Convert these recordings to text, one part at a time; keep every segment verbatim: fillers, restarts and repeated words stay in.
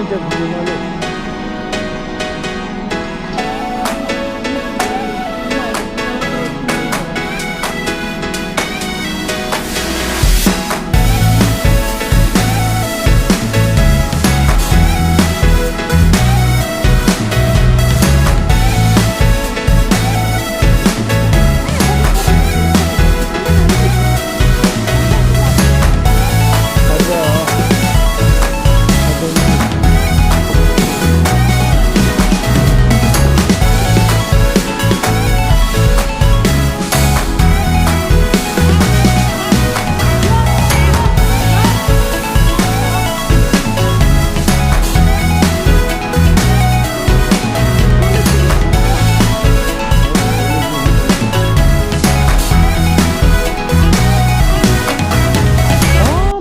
ཨ་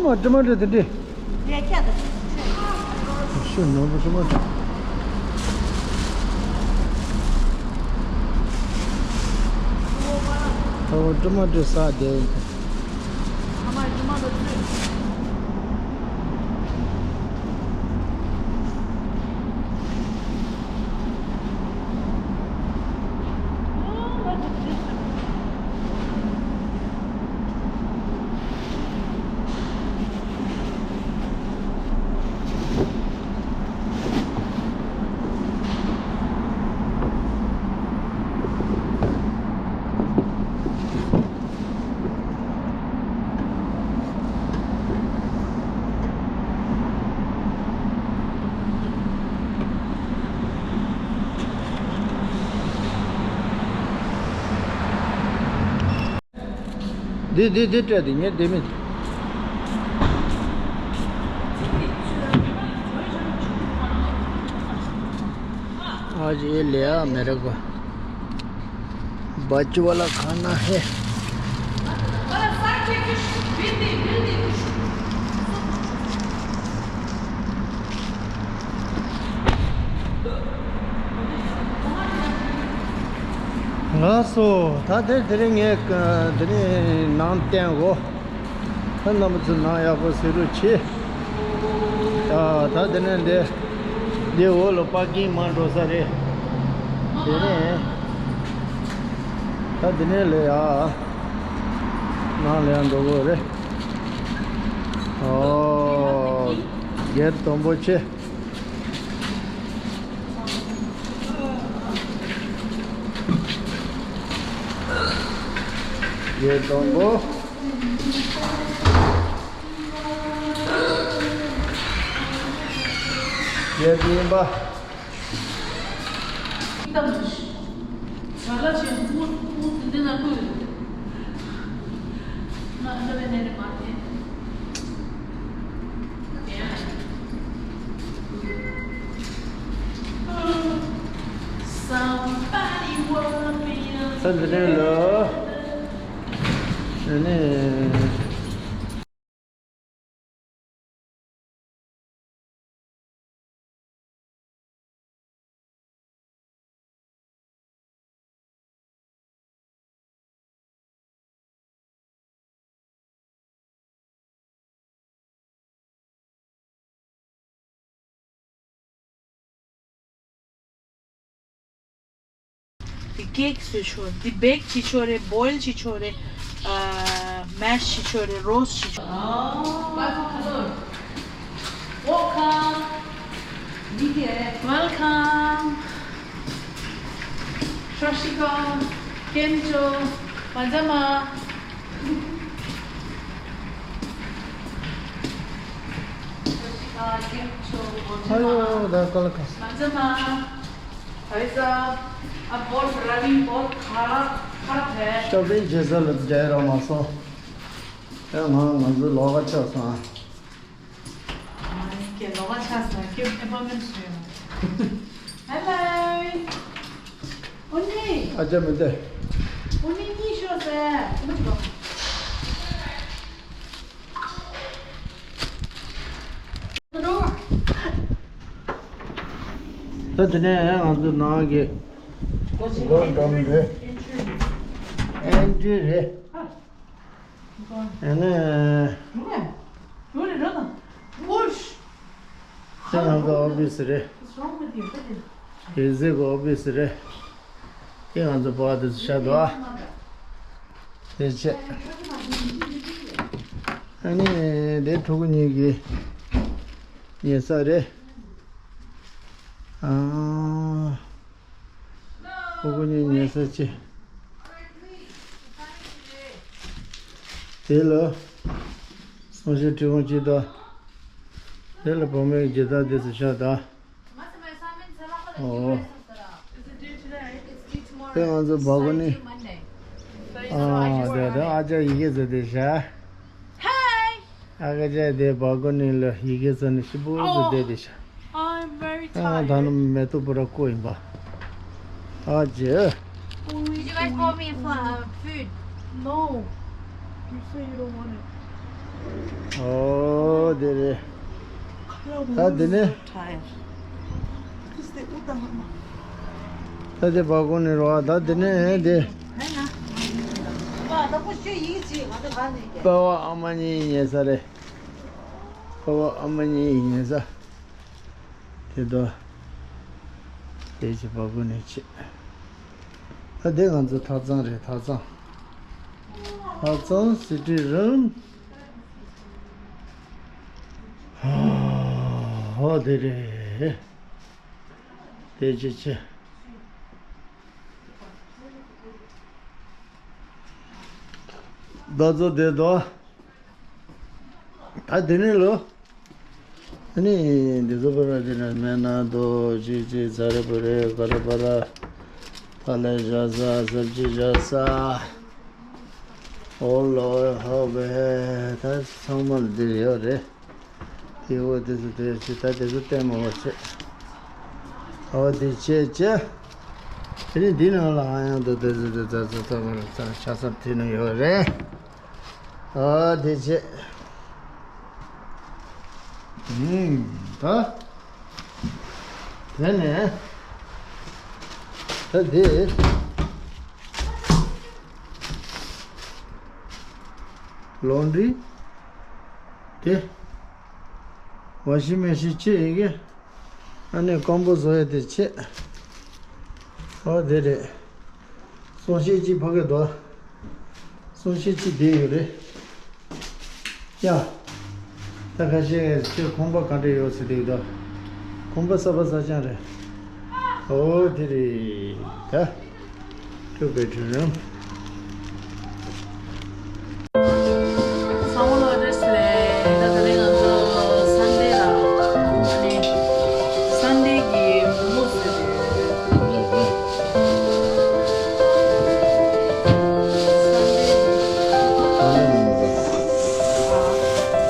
མ་དྲི་མ་དྲི་དེ་འདྲི། ཤུ་ནོར་བུ་དྲི་མ་དྲི། ཨོ་དྲི་མ་དྲི་ས་དེ། འདི་འདི་འདི་སྤྲད་དེ་ངས་འདི་མིན། आज ये लिया मेरे को। बच्चों वाला खाना है। ལགས་སོ། ད་དེ་དེ་རིང་ངས་དེ་རིང་ནང་བསྟན་གོ། ད་རྣམ་པ་ཚོ་ནང་ཡག་པོ་གཟིགས་རོགས་བྱེད། ད་ད་དེ་ནས་འདི་འདི་འོག་ལ་པར་ཀིང་མར་འགྲོ་ས་རེད། དེ་ནས་ད་དེ་ནས་ལས་ཡ་ནང་ལ་ཡང་འགྲོ་དགོས་རེད། ཨོ། སྒེར་དང་པོ་ཆེ། སྒེར་དང་པོ། སྒེར་གཉིས་པ། ས་འདི་ནས་ལོ། ཨ་ནི། འདི་ཀེག་བཟོས་ཆོག་འདི་བེག་བྱེད་ཆོག་རེད། བོའིལ་བྱེད་ཆོག་རེད། ཨ་མེཤ་བྱེད་ཆོག་རེད། རོ་སི་ཊི་བྱེད་ཆོག Welcome. Welcome. Sasrikal. Kemcho. Majama. Sasrikal. Kemcho. Hello, Majama. Majama. Hi, sir. आप बहुत रनिंग बहुत खराब खराब है। शॉपिंग जैसा लग जाए रहा मौसम। ཡང་ང་ང་ཚོ་ལོགས་ཀ་ཆགས་སོང་ཨ། ཁྱེད་ལོགས་ཀ་ཆགས་སོང་ཁྱེད་ཨེ་པོའིན་མེན་ཊི་བཟོས་ཡོང་། ཧེ་ལོ། ཨོ་ནི། ཨ་ཅག་མི་འདུག་ཨོ་ནི་གཉིད་ཤོར་ཟེར། ཨོ་ནི་འགྲོ། ད་དེ་ནས་ང་ཚོ་ནང་གི་སྒོ་འགྲམ་རེད། ཨེན་ཊི་རི་རེད། ཨ་ནི། དེ་ང་ཚོ་ཨོ་ཕི་སི་རེད། རེ་ཟི་གི་ཨོ་ཕི་སི་རེད། དེ་ང་ཚོ་པ་དེ་ཚོ་བཞག་འདུག་ཨ། དེ་བྱས། ཨ་ནི་དེ་ཕྲུ་གུ་གཉིས་ཀྱི་ཉལ་ས་རེད། ཨ། ཕྲུ་གུ་གཉིས་ཉལ་ས་ཅིག་དེ་ལ་གསུང་བཤད་ཁྲིད་ཁང་གཅིག་དང་། དེ་ལ་བུ་མོའི་རྒྱུ་དག་དེ་ཚོ་བཞག་དང་། ཨོ། དེ་ང་ཚོ་སྦལ་ཀོ་ནི། ཨ། དེ་དེ་ཨ་ཅག་ཡི་གེ་བཟོ་དེ་བཞག་ཨ་ཀ་ཅག་དེ་སྦལ་ཀོ་ནི་ལ་ཡི་གེ་བཟོ་ནས་ཞིབ་པོ་བཟོ་བསྡད་དེ་ཤ། I'm very tired. ཨ། ད་ནི་མེ་ཏོག་པུ་ར་བརྐོས་ཡིན་པ། ཨ་ཅེ། Did you guys bought me fla- uh, food? No. You say you don't want it. ཨོ་དེ་རེད། ད་དེ་ནི། Tired. ད་དེ་སྦལ་ཀོ་ནི་རོ། ད་དེ་ནི་དེ། པ་བ་ཨ་མ་གཉིས་ཉལ་ས་རེད། པ་བ་ཨ་མ་གཉིས་ཉལ་ས། དེ་དོ། དེ་ཅི་སྦལ་ཀོ་ནི་ཆེ། ད་དེ་ང་ཚོ་ཐག་ཚང་རེད། ཐག་ཚང་། ཐག་ཚང་སི་ཊི་རུམ། ཧོ་དེ་རེད། དེ་ཅི་ཆེ། ད་ཚོ་དེ་དོ། ད་དེ་ནས་ལོ། ཨ་ནི་འདི་ཚོ་པ་ར་དེ་ནས་སྨན་སྣ་དོ་ཅི་ཅི་ཛ་རེ་པ་རེ་ག་རེ་པ་ར། ཕ་ལས་བཞག་ས་སབ་ཇི་བཞག་ས། ཨོ་ལོ་ཧོ་བེ་ད་ཚང་མ་ལ་འདིར་ཡོད་རེད། དེ་འོ་དེ་ཚོ་དེ་ཅི་ད་དེ་ཚོ་ལྟད་མོ་བ་བྱེད། ཨོ་དེ་བྱེད་བྱེད། དེ་ནས་འདི་ནང་ལ་ཨ་ཡང་དོ་དེ་ཚོ་དེ་ཚོ་ཚོ་ཚོ་མ་ར་ཚ་ཆ་ཚབ་དེ་ནང་ཡོད་རེད། ཨ་དེ་བྱེད། ཨུམ། ད། དེ་ནས། ད་དེ། ལོན་ཌི། དེ། ཝ་ཤིང་མེ་ཤིན་ཅིག་ཡི་གེ་ཨ་ནི་ཀོང་པོ་བཟོ་ཡ་དེ་བྱེད། ཨོ་དེ་རེད། གསུང་བཤད་ཅིག་ཕ་གི་དོ། གསུང་བཤད་ཅིག་བསྡད་ཡོད་རེད། ཡ། ད་ཁ་ཤས་ཁྱོད་ཁང་པ་ག་འདྲ་ཡོད་ཟེར་དེ་དོ། ཁང་པ་གསར་པ་གསར་རྐྱང་རེད། ཨོ་དེ་རེད་ད། Two bedroom. ཚང་མ་ལ་བཀྲ་ཤིས་བདེ་ལེགས། ད་དེ་རིང་ང་ཚོ་སན་ཌེ་ལ། ཨ་ནི་སན་ཌེ་གི་མོག་མོག་ཟེར་ཏེ། སན་ཌེ། སན་ཌེ་མོག་མོག་ཟེར། ཨ། སན་ཌེ་མོག་མོག་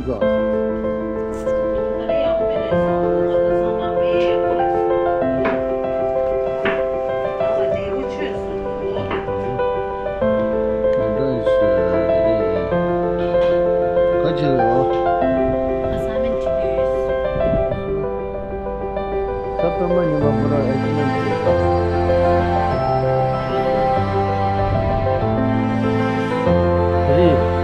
ས་པད་མ་ཉི་མ་ཁོ་རང་ཨེག་སི་ཌེན་ཊི་བྱས་ད། རེད།